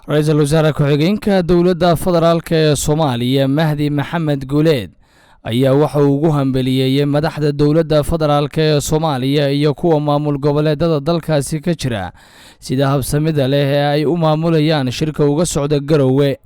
Ra-iisul wasaare ku-xigeenka dowladda federaalk ee Soomaaliya, Mahdi Maxamed Guuleed, ayaa waxa uu ugu hambeliyeeyey madaxda dowladda federaalk ee Soomaaliya iyo kuwa maamul goboleedada dalkaasi ka jira sida habsamida leh ee ay u maamulayaan shirka uga socda Garowe,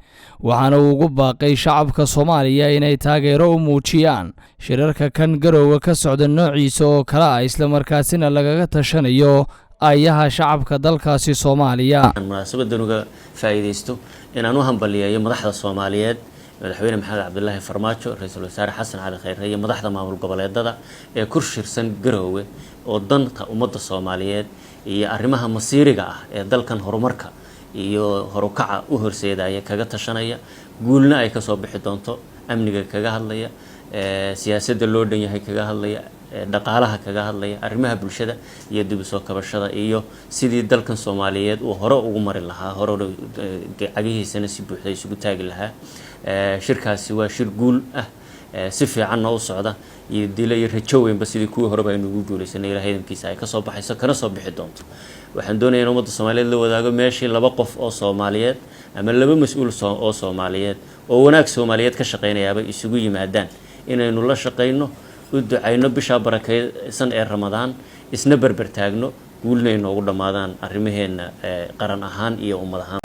waxaana uu ugu baaqay shacabka Soomaaliya inay taageero u muujiyaan shirarka kan Garowe ka socda noociisa oo kale ah, islamarkaasina lagaga tashanayo aayaha shacabka dalkaasi Soomaaliya. Munaasabadan uga faa'iidaysto inaan u hambaliyeeyo madaxda Soomaaliyeed, Madaxweyne Maxamed Cabdilaahi Farmaajo, Ra-iisul Wasaare Xasan Cali Khayre iyo madaxda maamul goboleedada ee ku shirsan Garoowe, oo danta ummadda Soomaaliyeed iyo arrimaha masiiriga ah ee dalkan horumarka iyo horukaca u horseedaya kaga tashanaya, guulna ay kasoo bixi doonto. Amniga kaga hadlaya, siyaasadda loo dhan yahay kaga hadlaya, dhaqaalaha kaga hadlaya, arrimaha bulshada iyo dib u soo kabashada iyo sidii dalkan Soomaaliyeed uu hore ugu mari lahaa, hore cagihiisana si buuxda isugu taagi lahaa. Shirkaasi waa shir guul ah, si fiicanna u socda, iyo dilo iyo rajo weynba sidii kuwii horeba aynu ugu guulaysanay Ilahay idankiisa ay kasoo baxayso kana soo bixi doonto. Waxaan doonaya in ummadda Soomaaliyeed la wadaago meeshii laba qof oo Soomaaliyeed ama laba mas-uul oo Soomaaliyeed oo wanaag Soomaaliyeed ka shaqeynayaaba isugu yimaadaan, inaynu la shaqayno, u ducayno bishaa barakeysan ee Ramadaan, isna berber taagno, guulna ay noogu dhammaadaan arrimaheenna qaran ahaan iyo ummad ahaan.